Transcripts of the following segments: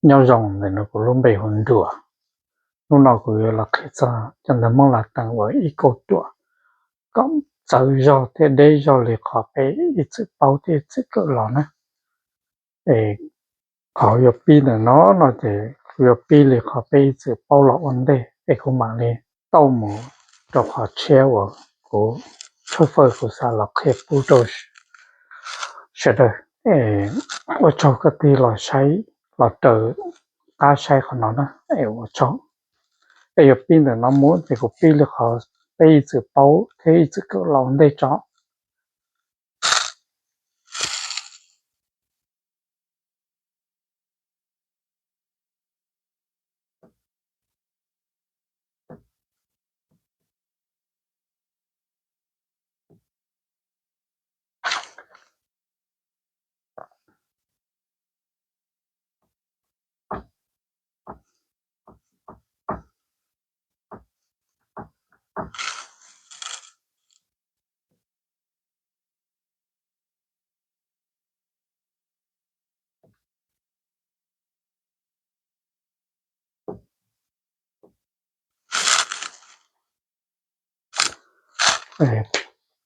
Nyob zoo, ntawm no kuv lub npe hu Nruas. Hnub no kuv yuav los qhia txog cov ntawv Hmoob Latees uas ib kauj ruam kom txawv zog thiab deb zog li qhov peb ib txwm paub thiab ib txwm kawm los na. Es qhov yuav pib ntawm no no ces kuv yuav pib li qhov peb ib txwm paub los ua ntej es kuv mam li tau mus rau qhov tshiab uas kuv tshawb fawb kuv xav los qhia pub rau sawv daws. Ua tsaug koj tig los saib, los raws qab saib qhov no na, es ua tsaug. Es yuav pib ntawm no mus ces kuv pib li qhov peb ib txwm paub thiab ib txwm kawm los ua ntej tso.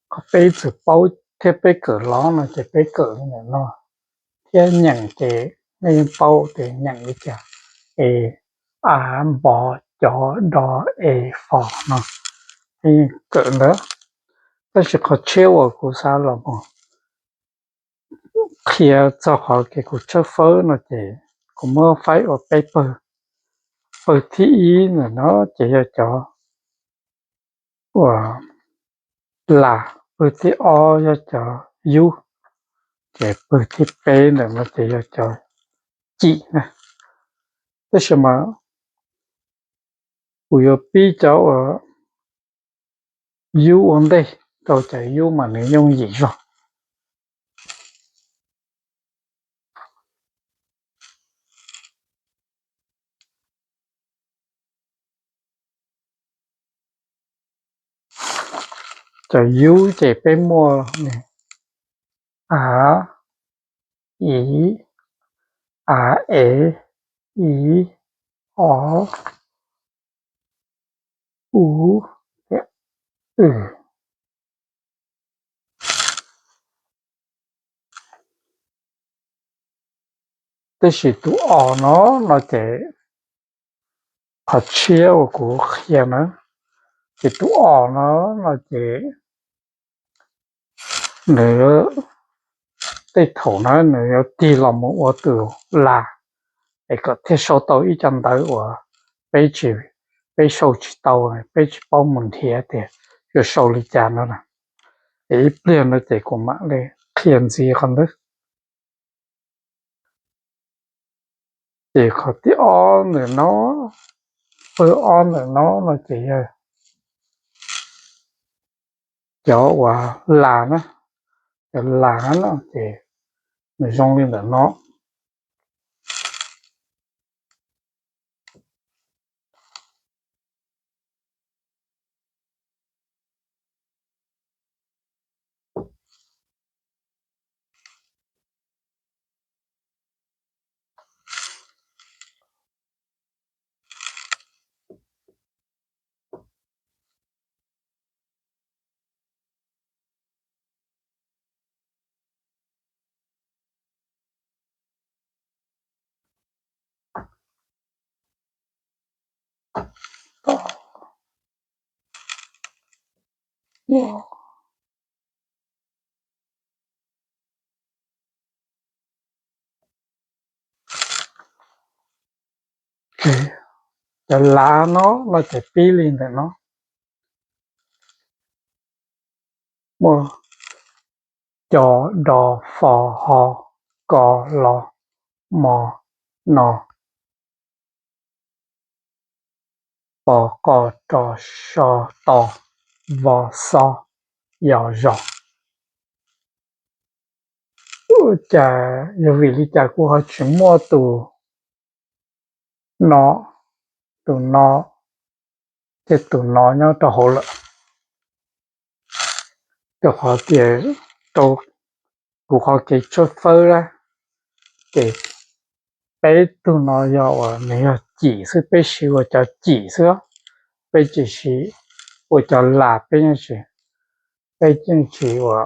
Qhov peb ib txwm paub thiab peb kawm los no ces peb kawm li ntawm no, thiab nyeem ces nej yeej paub tias nyeem li cas, es a npo co do e fo no, kawm ntawd. Tab sis qhov tshiab uas kuv xav los mus qhia txog qhov kev kuv tshawb fawb no ces kuv muab faib ua peb pawg. Pawg thib ib ntawm no ces yog cov uas las, pawg thib ob yog cov yub, ces pawg thib peb ntawm no ces yog cov cim na. Tab sis mas kuv yuav pib cov uas yub ua ntej, rau cov yub mas nws yooj yim zog. Cov yub ces peb muaj a, i, a e, i, o, u, thiab w. Tab sis tus o no no ces qhov tshiab uas kuv qhia na, ces tus o no no ces nws tej thaum na nws yuav tig los mus ua tus las, es kom thiaj sau tau ib co ntawv uas peb tsis, peb sau tsis tau, peb tsis paub mus nrhiav tias yuav sau li cas no na. Es ib pliag no ces kuv mam li qhia ntxiv qhov ntawd. Ces qhov thib ob ntawm no, pawg ob ntawm no no ces yog cov uas las na, cov las na ces nws zoo li ntawm no. Cov lav no no ces pib li ntawm no, muaj co do fo ho ko lo mo no, po qo ro so to vo xo yo zo. Ua cas yog vim li cas kuv ho tsis muaj tus no, tus no thiab tus no nyob rau hauv lawm? Rau qhov tias rau kuv qhov kev tshawb fawb na, ces peb tug no yog uas nws yog cim xwb, peb siv ua cov cim xwb, peb tsis siv ua cov las, peb yeej tsis, peb yeej tsis ua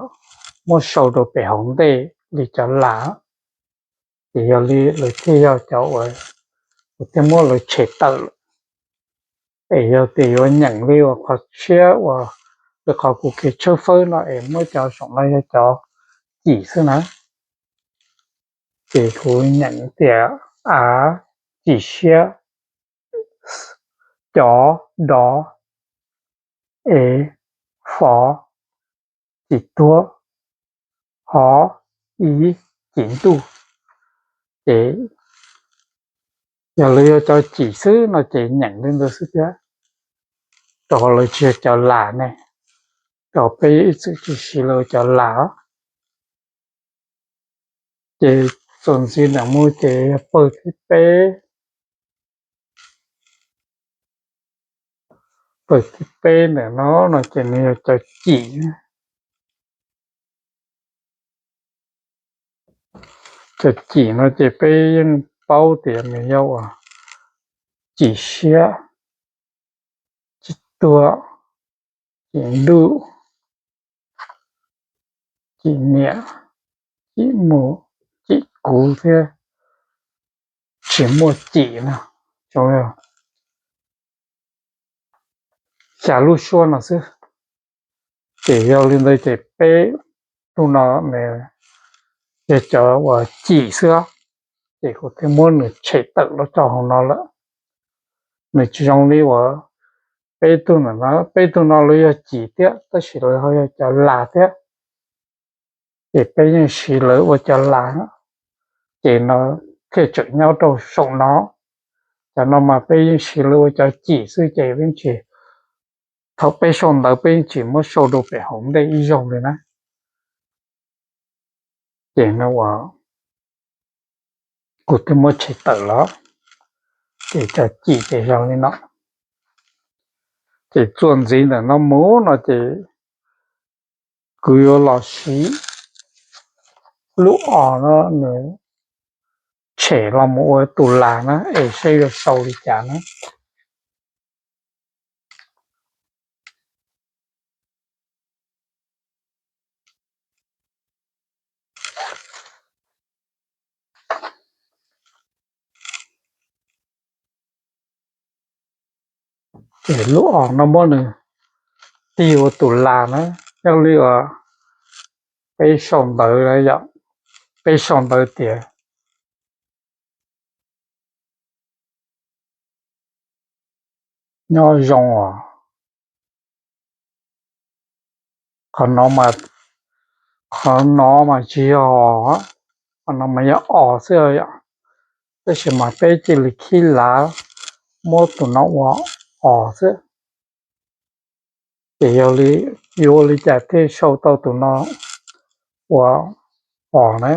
muab sau rau pem hauv ntej li cov las. Ces yog li lawv thiaj yog cov uas kuv thiaj muab lawv tshem tawm lawm. Es yog tias yuav nyeem li uas qhov tshiab uas, li qhov kuv kev tshawb fawb no es muab cov saum no yog cov cim xwb na, ces kuv nyeem tias: av, cim siab, cov, dov, ev, fov, cim tuag, hov, iv, cim ntuj. Ces yog lawv yog cov cim xwb no ces nyeem li ntawd xwb thiab, rau qhov lawv tsis yog cov las ne, rau qhov peb ib txwm tsis siv lawv cov las. Ces txuas ntxiv ntawm mus ces yog pawg thib peb. Pawg thib peb ntawm no no ces nws yog cov cim. Cov cim no ces peb yeej paub tias nws yog uas cim siab, cim tuag, cim ntuj, cim niam, cim mus, cim kuv thiab tsis muaj cim no. Xya lub suab no xwb. Ces yog li ntawd ces peb tug no nws yog cov uas cim xwb, ces kuv thiaj muab nws tshem tawm los rau hauv no lawm. Nws tsis zoo li uas peb tug ntawm no, peb tug no lawv yog cim thiab tab sis lawv ho yog cov las thiab. Ces peb yeej siv lawv ua cov las, ces no thiaj tseem nyob rau saum no. Cov no mas peb yeej siv lawv ua cov cim xwb ces peb tsis, thaum peb sau ntawv peb yeej tsis muab sau rau pem hauv ntej ib zaug li na. Ces no uas kuv twb muab tshem tawm los, ces cov cim ces zoo li no. Ces txuas ntxiv ntawm no mus no ces kuv yuav los siv lub os no nws tshem los mus ua tus las na es saib yuav sau li cas na. Ces lub os no muab nws tig ua tus las na, yog li uas peb sau ntawv yom, peb sau ntawv tias nyob zoo os. Qhov no mas, qhov no mas tsis yog os, qhov no mas yog os xwb yom. Tab sis mas peb cia li khib lav muab tus no ua os xwb. Ces yog li, yuav ua li cas thiaj sau tau tus no ua os na?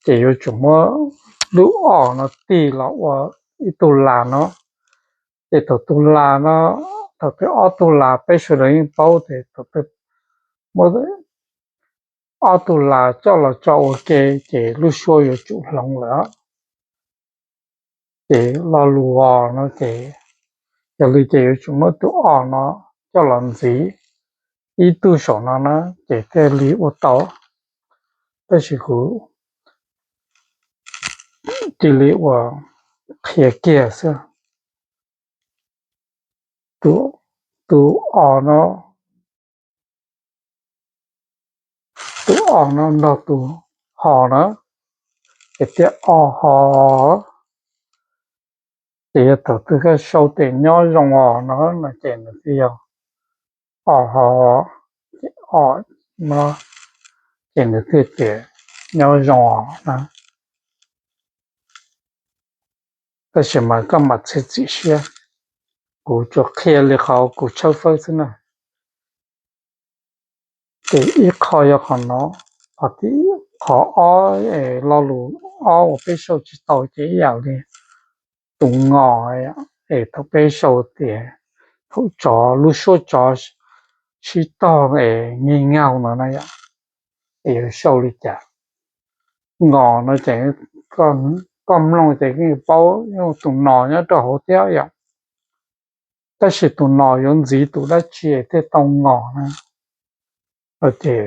Ces yuav tsum muab lub os no tig los ua ib tug las no. Ces thaum tus las no, thaum twg ob tug las peb sawv daws yeej paub tias thaum twg muab ob tug las coj los tso ua ke ces lub suab yuav tsum hloov lawm. Ces lo lus os no ces, yog li ces yuav tsum muab tus os no coj los ntxiv ib tug saum no na, ces thiaj li ua tau. Tab sis kuv cia li ua qhia kiag xwb. Tus os no, tus os no nrog tus hos na, ces thiaj os hos. Ces yog thaum twg koj sau tias nyob zoo os no no ces nws thiaj yog os hos, os no, ces nws thiaj tias nyob zoo os na. Tab sis mas koj mam txiav txim siab, kuv tsuas qhia li qhov kuv tshawb fawb xwb na. Ces ib qho yog qhov no, qhov, qhov ob, lo lus ob uas peb sau tsis tau ces ib yam li tus ngos, es thaum peb sau tias thaum tsov, lub suab tsov sib tog es nyig ngaug no na yom, es yuav sau li cas? Ngos no ces koj, koj mloog ces yeej paub tus nos nyob rau hauv thiab yom. Tab sis tus nos yuav ntxiv tus dab tsi thiaj tau ngos na? Ces,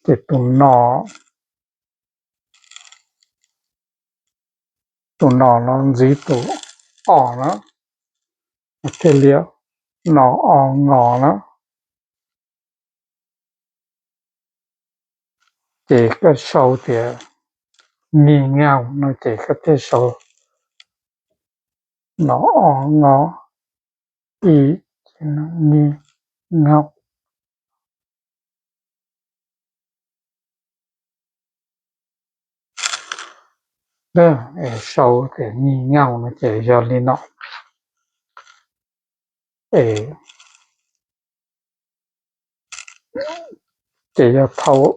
ces tus no, tus nos no ntxiv tus o na, thiaj li no o ngos na. Ces koj sau tias ngi ngaus no ces koj thiaj sau no o ngos i, ngi ngaus. Sau tias ngi ngaus no ces yog li no. Ces yog thaum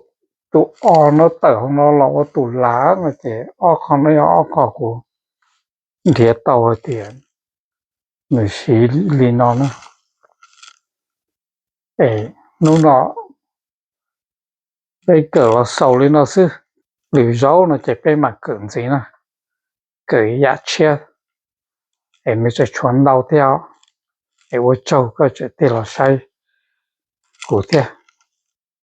tus o no tawm hauv no los ua tus lav no ces ob qho no yog ob qho kuv nrhiav tau hais tias nws siv li no na. Es hnub no peb kawm los xaus li no xwb. Lwm zaub no ces peb mam kawm ntxiv na, kawm yam tshiab es nws tseem tshuav ntau thiab. Es ua tsaug koj tseem tig los saib kuv thiab.